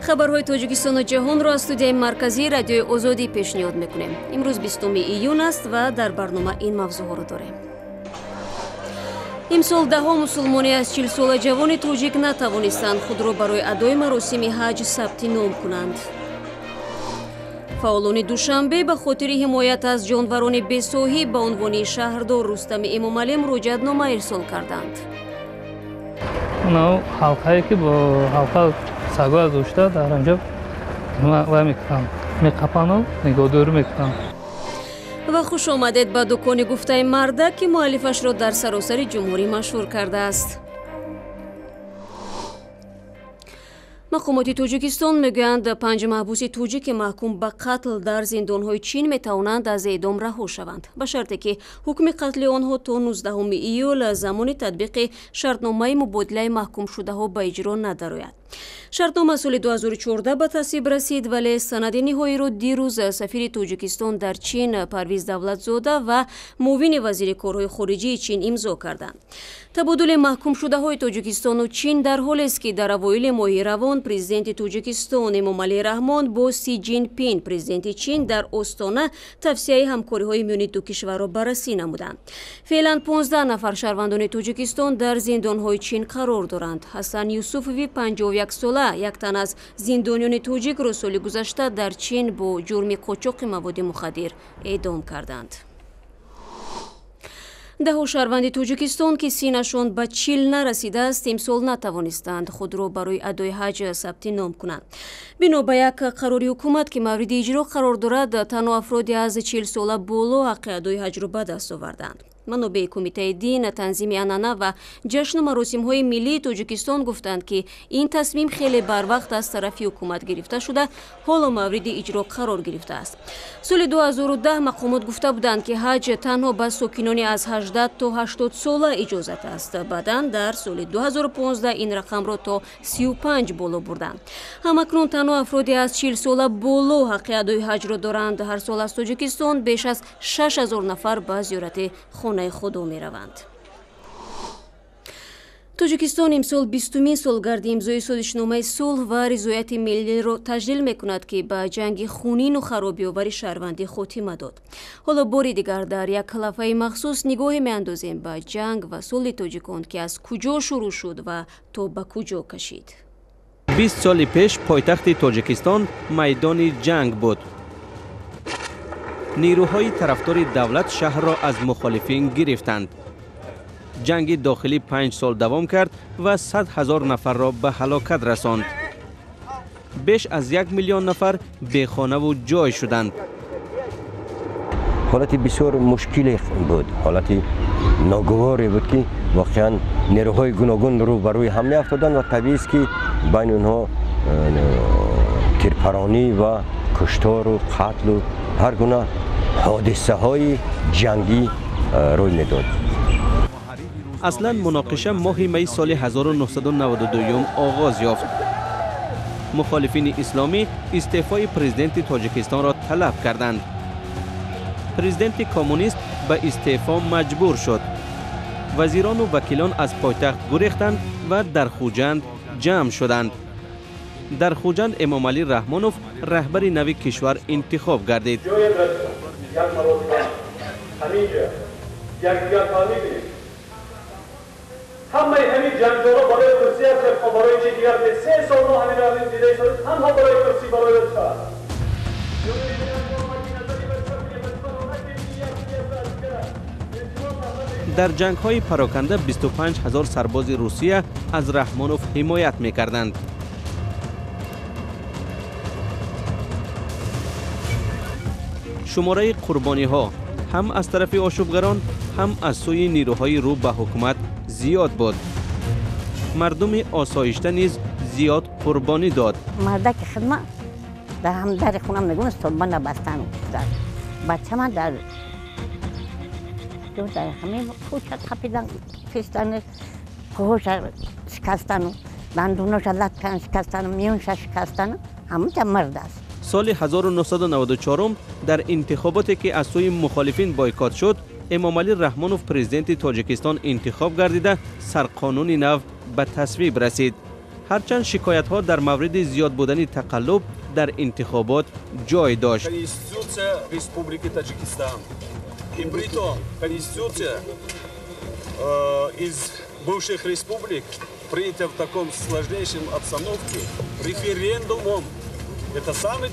Хабарҳои Тоҷикистону ҷаҳонро аз студияи марказии Радиои Озодӣ пешниҳод мекунем. Имрӯз 20 июн аст ва дар барнома ин мавзӯъҳоро дорем. Имсол даҳо мусулмони аз 40-сола ҷавони тоҷик натавонистанд худро барои адои маросими ҳаҷ сабти ном кунанд. Фаъолони Душанбе ба хотири ҳимоят аз ҷонварони бесоҳиб ба унвони шаҳрдор Рустами Эмомалӣ муроҷиатнома ирсол карданд. Ҳалқае ки бо ҳалқа сагоя дошта дар анҷо вай мекунанд, меқапану нигоҳдорӣ мекунанд. Ва хуш омадед ба дукони гуфтаи мардак, ки муаллифашро дар саросари ҷумҳурӣ машҳур кардааст. Мақомоти Тоҷикистон мегӯянд, 5 маҳбуси тоҷики маҳкум ба қатл дар зиндонҳои Чин метавонанд аз эъдом раҳо шаванд, ба шарте ки ҳукми қатли онҳо то 19 июл замони татбиқи шартномаи мубодилаи маҳкумшудаҳо ба иҷро надарояд. Шартнома соли 2014 ба тасвиб расид, вале санади ниҳоиро дирӯз сафири Тоҷикистон дар Чин Парвиз Давлатзода ва муовини вазири корҳои хориҷии Чин имзо карданд. Табодули маҳкумшудаҳои Тоҷикистону Чин дар ҳолест, ки дар авоили моҳи равон президенти Тоҷикистон Эмомалӣ Раҳмон бо Си Ҷинпин, президенти Чин, дар Остона тавсияи ҳамкориҳои миёни ду кишварро баррасӣ намуданд. Феълан 15 нафар шаҳрвандони Тоҷикистон дар зиндонҳои Чин қарор доранд. Ҳасан Юсуфови 51 сола, як тан аз зиндониёни тоҷикро соли гузашта дар Чин бо ҷурми қочоқи маводи мухаддир эъдом карданд. Даҳо шаҳрванди Тоҷикистон, ки синашон ба 40 нарасидааст, имсол натавонистанд худро барои адои ҳаҷ сабти ном кунанд. Бино ба як қарори ҳукумат, ки мавриди иҷро қарор дорад, танҳо афроди аз 40 сола боло ҳаққи адои ҳаҷро ба даст оварданд. Манобеи Кумитаи дин, танзими анъана ва ҷашну маросимҳои миллии Тоҷикистон гуфтанд, ки ин тасмим хеле барвақт аз тарафи ҳукумат гирифта шуда, ҳоло мавриди иҷро қарор гирифтааст. Соли 2010 мақомот гуфта буданд, ки ҳаҷ танҳо ба сокинони аз 18 то 80 сола иҷозат аст. Баъдан дар соли 2015 ин рақамро то 35 боло бурданд. Ҳамакнун танҳо афроди аз 40 сола боло ҳаққи адои ҳаҷро доранд. Ҳар сол аз Тоҷикистон беш аз 6000 нафар ба зиёрати хонаи худо мераванд. Тоҷикистон имсол 20-умин солгарди имзои созишномаи сулҳ ва ризояти миллиро таҷлил мекунад, ки ба ҷанги хунину харобиовари шаҳрвандӣ хотима дод. Ҳоло бори дигар дар як лафаи махсус нигоҳе меандозем ба ҷанг ва сулҳи тоҷикон, ки аз куҷо шурӯъ шуд ва то ба куҷо кашид. 20 соли пеш пойтахти Тоҷикистон майдони ҷанг буд. Нерӯҳои тарафдори давлат шаҳрро аз мухолифин гирифтанд. Ҷанги дохилӣ 5 сол давом кард ва 100 000 нафарро ба ҳалокат расонд. Беш аз 1 миллион нафар бехонаву ҷой шуданд. Ҳолати бисёр мушкиле буд, ҳолати ногуворе буд, ки воқеан нерӯҳои гуногун рӯ ба рӯи ҳам меафтоданд ва табиист, ки байни онҳо тирпаронӣ ва куштору қатлу ҳар гуна ҳодисаҳои ҷангӣ рӯй медод. Аслан муноқиша моҳи майи соли 1992 оғоз ёфт. Мухолифини исломӣ истеъфои президенти Тоҷикистонро талаб карданд. Президенти коммунист ба истеъфо маҷбур шуд. Вазирону вакилон аз пойтахт гурехтанд ва дар Хуҷанд ҷамъ шуданд. Дар Хуҷанд Эмомалӣ Раҳмонов раҳбари нави кишвар интихоб гардид. Ҳамаи ҳамин ҷангҷоро барои курсӣ аст, барои чи дигар не. 3 сол мо ҳамин равем дида истодем, танҳо барои курсӣ, барои чӣ аст. Дар ҷангҳои пароканда 25 000 сарбози Русия аз Раҳмонов ҳимоят мекарданд. Шумораи қурбониҳо ҳам аз тарафи ошӯбгарон, ҳам аз сӯи нерӯҳои рӯ ба ҳукумат зиёд буд. Мардуми осоишта низ зиёд қурбонӣ дод. Мардаки хидма дар ҳам дари хона мегӯн столбанда бастан. Бачама дар ҳамин кӯча қапидан, фистану, қӯша шикастану, дандуноша латкан шикастану, миёнша шикастану, ҳамунҷа мард аст. Соли 1994 дар интихоботе, ки аз сӯи мухолифин бойкот шуд, Эмомалӣ Раҳмонов президенти Тоҷикистон интихоб гардида, сарқонуни нав ба тасвиб расид. Ҳарчанд шикоятҳо дар мавриди зиёд будани тақаллуб дар интихобот ҷой дошт. Конституция Республики Таджикистан. И притом Конституция из бывших республик принята в таком сложнейшем обстановке референдумом. Это самые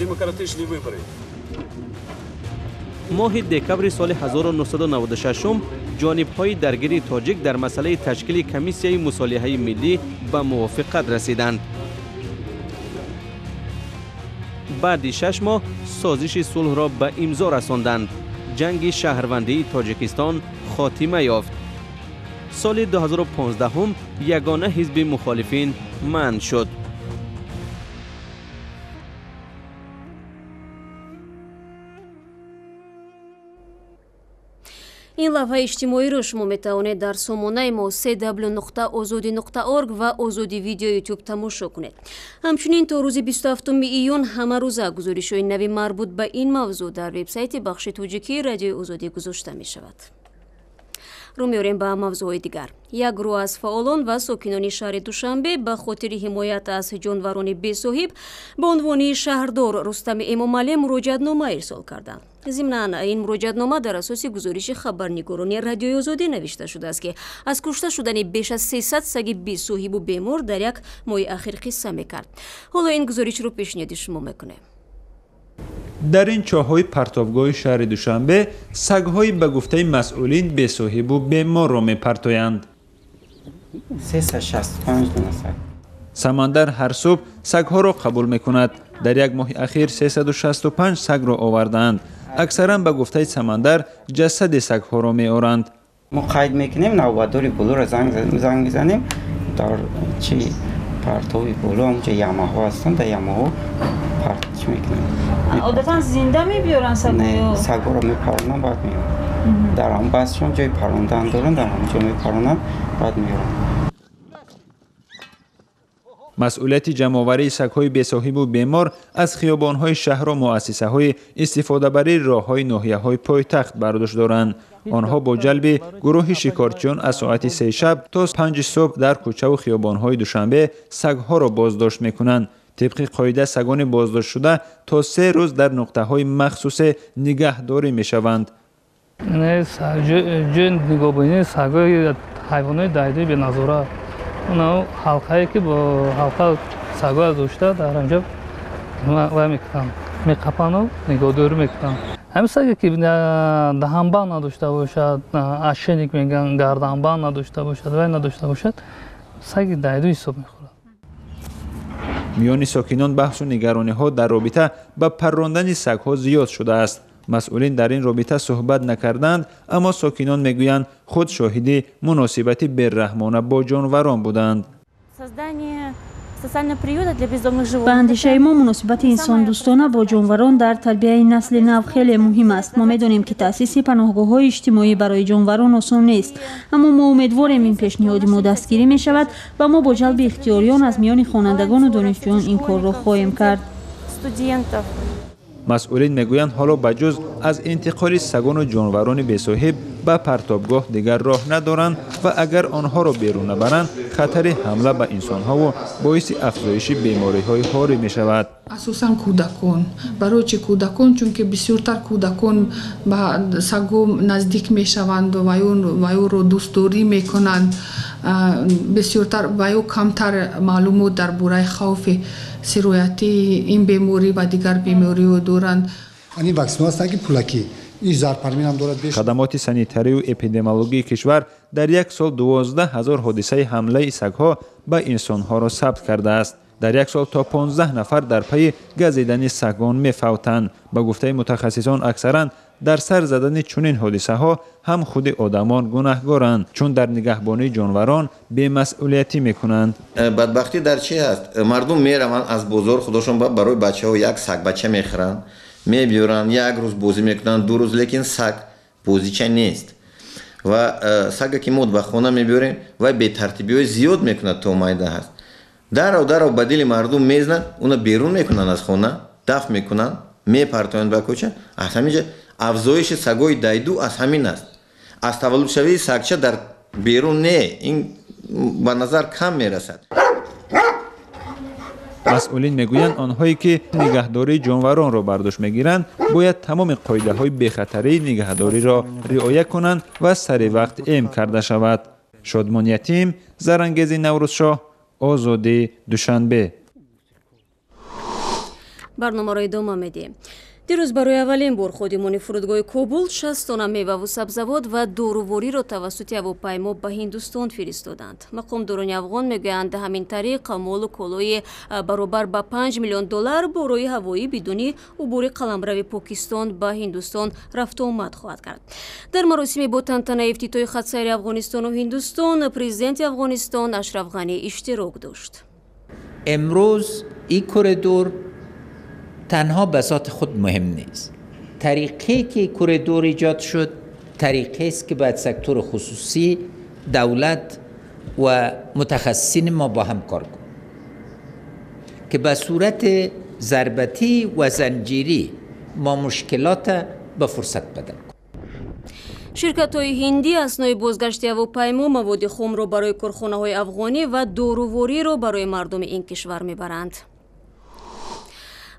демократичные выборы. Моҳи декабри соли 1996 ҷонибҳои даргири тоҷик дар масъалаи ташкили комиссияи мусолиҳаи миллӣ ба мувофиқат расиданд. Баъди 6 моҳ созиши сулҳро ба имзо расонданд. Ҷанги шаҳрвандии Тоҷикистон хотима ёфт. Соли 2015 ягона ҳизби мухолифин манъ шуд. Ин лавҳаи иҷтимоиро шумо метавонед дар сомонаи мо cw.ozodi.org ва Озоди видео YouTube тамошо кунед. Ҳамчунин то рӯзи 27 июн ҳамарӯза гузоришҳои нави марбут ба ин мавзӯъ дар вебсайти бахши тоҷикии Радиои Озодӣ гузошта мешавад. Рӯ меорем ба мавзӯъҳои дигар. Як гурӯҳ аз фаъолон ва сокинони шаҳри Душанбе ба хотири ҳимоят аз ҷонварони бесоҳиб ба унвони шаҳрдор Рустами Эмомалӣ муроҷиатнома ирсол карданд. Зимнан ин муроҷиатнома дар асоси гузориши хабарнигорони Радиои Озодӣ навишта шудааст, ки аз кушта шудани беш аз 300 саги бесоҳибу бемор дар як моҳи ахир қисса мекард. Ҳоло ин гузоришро пешниҳоди шумо мекунем. Дар ин чоҳҳои партовгоҳи шаҳри Душанбе сагҳои ба гуфтаи масъулин бесоҳибу беморро мепартоянд. 365 дона саг. Самандар ҳар субҳ сагҳоро қабул мекунад. Дар як моҳи ахир 365 сагро овардаанд. Аксаран ба гуфтаи Самандар ҷасади сагҳоро меоранд. Мо қайд мекунем, навбатдори болоро занг мезанем. Дар чи партови боло онҷо ямаҳо ҳастанд, дар ямаҳо парт мекунем. Одатан зинда мебиёранд сагҳоро? Не, сагҳоро мепаронанд, баъд меоранд. Дар ҳам баъзшон ҷои парондан доранд, дар ҳам ҷо мепаронанд, баъд меоранд. Масъулияти ҷамъоварии сагҳои бесоҳибу бемор аз хиёбонҳои шаҳру муассисаҳои истифодабарии роҳҳои ноҳияҳои пойтахт бардошт доранд. Онҳо бо ҷалби гурӯҳи шикорчиён аз соати 3 шаб то 5 субҳ дар кӯчаву хиёбонҳои Душанбе сагҳоро боздошт мекунанд. Тибқи қоида сагони боздоштшуда то 3 рӯз дар нуқтаҳои махсусе нигаҳдорӣ мешаванд. Ҷои нигоҳбонии сагҳои ҳайвонои дайдуи беназора, ҳалқае ки бо ҳалқа сагҳоя дошта дар онҷо вай мекунанд, меқапану нигоҳдорӣ мекунанд. Ҳамин саге ки даҳанбанд надошта бошад, ошейник мегӯянд, гарданбанд надошта бошад, вай надошта бошад, саги дайду ҳисоб мехӯрад. Миёни сокинон баҳсу нигарониҳо дар робита ба паррондани сагҳо зиёд шудааст. Масъулин дар ин робита суҳбат накарданд, аммо сокинон мегӯянд худ шоҳиди муносибати берраҳмона бо ҷонварон буданд. Ба андешаи мо муносибати инсондӯстона бо ҷонварон дар тарбияи насли нав хеле муҳим аст. Мо медонем, ки таъсиси паноҳгоҳҳои иҷтимоӣ барои ҷонварон осон нест, аммо мо умедворем ин пешниҳоди мо дастгирӣ мешавад ва мо бо ҷалби ихтиёриён аз миёни хонандагону донишҷӯён ин корро хоҳем кард. Масъулин мегӯянд ҳоло ба ҷуз аз интиқоли сагону ҷонварони бесоҳиб ба партобгоҳ дигар роҳ надоранд ва агар онҳоро берун набаранд, хатари ҳамла ба инсонҳову боиси афзоиши бемориҳои ҳорӣ мешавад. Асосан кӯдакон. Барои чи кӯдакон? Чунки бисёртар кӯдакон ба сагҳо наздик мешаванд ва ӯро дӯстдорӣ мекунанд. Бисёртар ва ё камтар маълумот дар бораи хавфи сироятии ин беморӣ ва дигар бемориҳо доранд. Ин ваксинаҳо ҳастанд, ки пулакӣ. Хадамоти санитарию эпидемиологии кишвар дар як сол 12 000 ҳодисаи ҳамлаи сагҳо ба инсонҳоро сабт кардааст. Дар як сол то 15 нафар дар пайи газидани сагон мефавтанд. Ба гуфтаи мутахассисон, аксаран дар сар задани чунин ҳодисаҳо ҳам худи одамон гунаҳгоранд, чун дар нигаҳбонии ҷонварон бемасъулиятӣ мекунанд. Бадбахтӣ дар чи ҳаст? Мардум мераванд аз бозор, худошон барои бачаҳо як сагбача мехӯранд, мебиёранд, як рӯз бозӣ мекунанд, 2 рӯз, лекин саг бозича нест. Ва сага ки мо ба хона мебиёрем, вай бетартибиҳои зиёд мекунад то майда ҳаст. Дарав дарав ба дили мардум мезнад, уна берун мекунанд аз хона, дафт мекунанд, мепартоянд ба кӯча. Аз ҳамин ҷа афзоиши сагои дайду аз ҳамин аст. Аз таваллудшавии сагча дар берун не, ин Ба назар кам мерасад. Масъулин мегӯянд, онҳое ки нигаҳдории ҷонваронро бар дӯш мегиранд, бояд тамоми қоидаҳои бехатарии нигаҳдориро риоя кунанд ва сари вақт эм карда шавад. Шодмон Ятим, Зарангези Наврӯзшоҳ, Озодӣ, Душанбе. Барномаро идома медиҳем. Дирӯз барои аввалин бор ходимони фурудгоҳи Кобул 60 тонна меваву сабзавот ва дорувориро тавассути ҳавопаймо ба Ҳиндустон фиристоданд. Мақомдорони афғон мегӯянд, ҳамин тариқ молу колои баробар ба 5 миллион доллар бо роҳи ҳавоӣ бидуни убури қаламрави Покистон ба Ҳиндустон рафтуомад хоҳад кард. Дар маросими бо тантанаи ифтитоҳи хатсайри Афғонистону Ҳиндустон президенти Афғонистон Ашраф Ғанӣ иштирок дошт. Имрӯз ин коридор تنها به ذات خود مهم نیست. طریقی که کوریدور ایجاد شد طریقی است که باید سکتور خصوصی، دولت و متخصصین ما با هم کار کنیم که به صورت ضربتی و زنجیری ما مشکلات به فرصت بدل کنیم. Ширкатҳои ҳиндӣ аснои бозгашти ҳавопаймо маводи хомро барои корхонаҳои афғонӣ ва дорувориро барои мардуми ин кишвар мебаранд.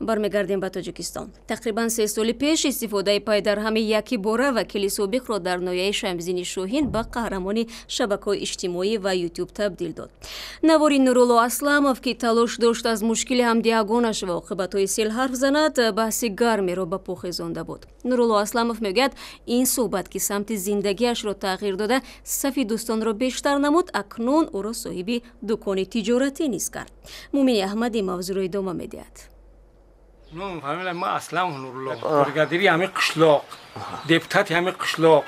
Бармегардем ба Тоҷикистон. Тақрибан 3 соли пеш истифодаи пайдарҳами яки бора вакили собиқро дар ноҳияи Шамсиддини Шоҳин ба қаҳрамони шабакаҳои иҷтимоӣ ва Ютуб табдил дод. Навори Нурулло Асламов, ки талош дошт аз мушкили ҳамдиҳагонаш ва оқибатҳои сел ҳарф занад, баҳси гармеро ба по хезонда буд. Нурулло Асламов мегӯяд, ин суҳбат, ки самти зиндагиашро тағйир дода, сафи дӯстонро бештар намуд, акнун ӯро соҳиби дукони тиҷоратӣ низ кард. Мумини Аҳмадӣ мавзӯъро идома медиҳад. Ном фамилия ма Аслам Нурулло. Бригадири ҳами қишлоқ, депутати ҳами қишлоқ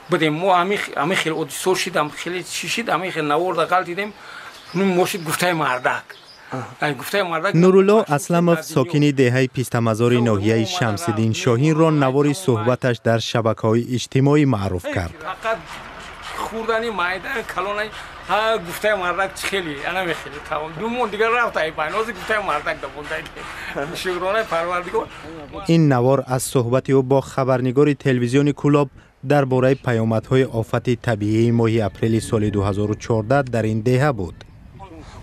будем. Мо ҳами хел одисо шид, ҳами хеле чӣ шид, ҳами хел наворда ғалт дидем. Ну мошид гуфтаи мардак. Нурулло Асламов, сокини деҳаи Пистамазори ноҳияи Шамсиддин Шоҳинро навори суҳбаташ дар шабакаҳои иҷтимоӣ маъруф кард. Фақат хурдани майдан калонай ҳа гуфтаи мардак чӣ хеле ана мехеле тамом. Ду моҳ дигар рафт ай байн. Ҳозир гуфтаи мардак да мондай. Шукронаи Парвардигор. Ин навор аз суҳбати ӯ бо хабарнигори телевизиони Кӯлоб дар бораи паёмадҳои офати табиии моҳи апрели соли 2014 дар ин деҳа буд.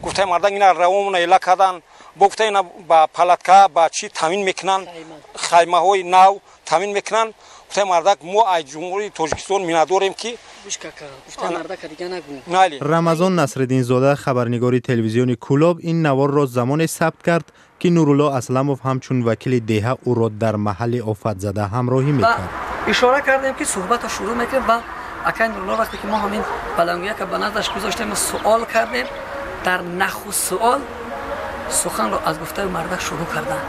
Гуфтаи мардак ина равомона эла кардан, бо гуфта ина ба палатка ба чӣ таъмин мекунанд, хаймаҳои нав таъмин мекунанд. Гуфтаи мардак мо аз Ҷумҳурии Тоҷикистон миннатдорем ки Рамазон Насриддинзода, хабарнигори телевизиони Кӯлоб, ин наворро замоне сабт кард, ки Нурулло Асламов ҳамчун вакили деҳа ӯро дар маҳалли офатзада ҳамроҳӣ мекард. Ишора кардем, ки суҳбатро шурӯъ мекунем ва акай Нурулло вақте ки мо ҳамин баландгӯяка ба наздаш гузоштем, суол кардем, дар нахуст суол суханро аз гуфтаи мардак шурӯъ карданд.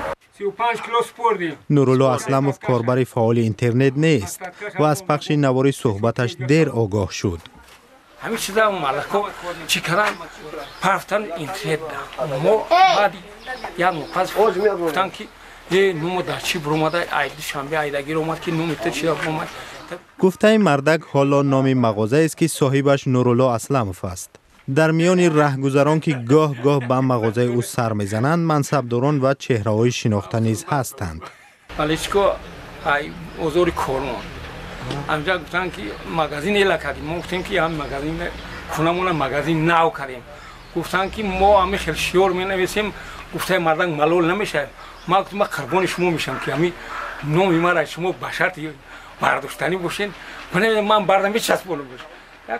Нурулло Асламов корбари фаъоли интернет нест ва аз пахши навори суҳбаташ дер огоҳ шуд. Ҳамин чиза мардакҳо чӣ карданд, парафтан интернет. Мо баъди як моҳ пас гуфтанд, ки е нумо дар чӣ буромада, ай Душанбе айдагир омад, ки нуми ту чида буромад. Гуфтаи мардак ҳоло номи мағозаест, ки соҳибаш Нурулло Асламов аст. Дар миёни раҳгузарон, ки гоҳ-гоҳ ба мағозаи ӯ сар мезананд, мансабдорон ва чеҳраҳои шинохта низ ҳастанд. Балечко ай озори кормон ҳамҷа гуфтанд, ки магазин эла кардем. Мо гуфтем, ки ҳам магазин хунамона магазин нав кардем. Гуфтанд, ки мо ҳами хел шиёр менависем, гуфтаи мардак малол намешавем. Ма гуфтам, ма қурбони шумо мешавам, ки ҳами номи мара шумо ба шарти бардоштанӣ бошед, ман бардам мечаспонам.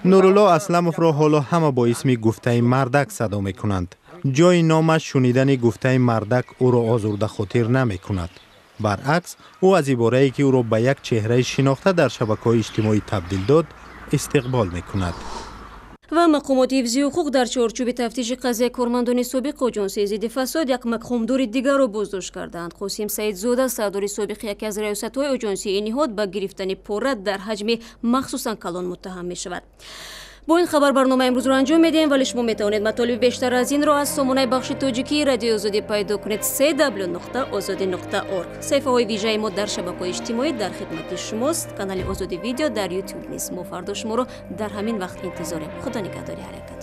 Нурулло Асламовро ҳоло ҳама бо исми гуфтаи мардак садо мекунанд. Ҷои номаш шунидани гуфтаи мардак ӯро озурдахотир намекунад. Баръакс, ӯ аз иборае, ки ӯро ба як чеҳраи шинохта дар шабакаҳои иҷтимоӣ табдил дод, истиқбол мекунад. Ва мақомоти ҳифзи ҳуқуқ дар чорчӯби тафтиши қазияи кормандони собиқ Оҷонсии зидди фасод як мақомдори дигарро боздошт карданд. Қосим Саидзода, сардори собиқи яке аз раёсатҳои оҷонсии ин ниҳод, ба гирифтани пора дар ҳаҷми махсусан калон муттаҳам мешавад. Бо ин хабар барномаи имрӯзро анҷом медиҳем, вале шумо метавонед матолиби бештар аз инро аз сомонаи бахши тоҷикии Радиои Озодӣ пайдо кунед: cw.ozodi.org. Саҳифаҳои вижаи мо дар шабакаҳои иҷтимоӣ дар хидмати шумост. Канали Озодӣ Видео дар Ютуб низ. Мо фардо шуморо дар ҳамин вақт интизорем. Худо нигаҳдори ҳар якатон.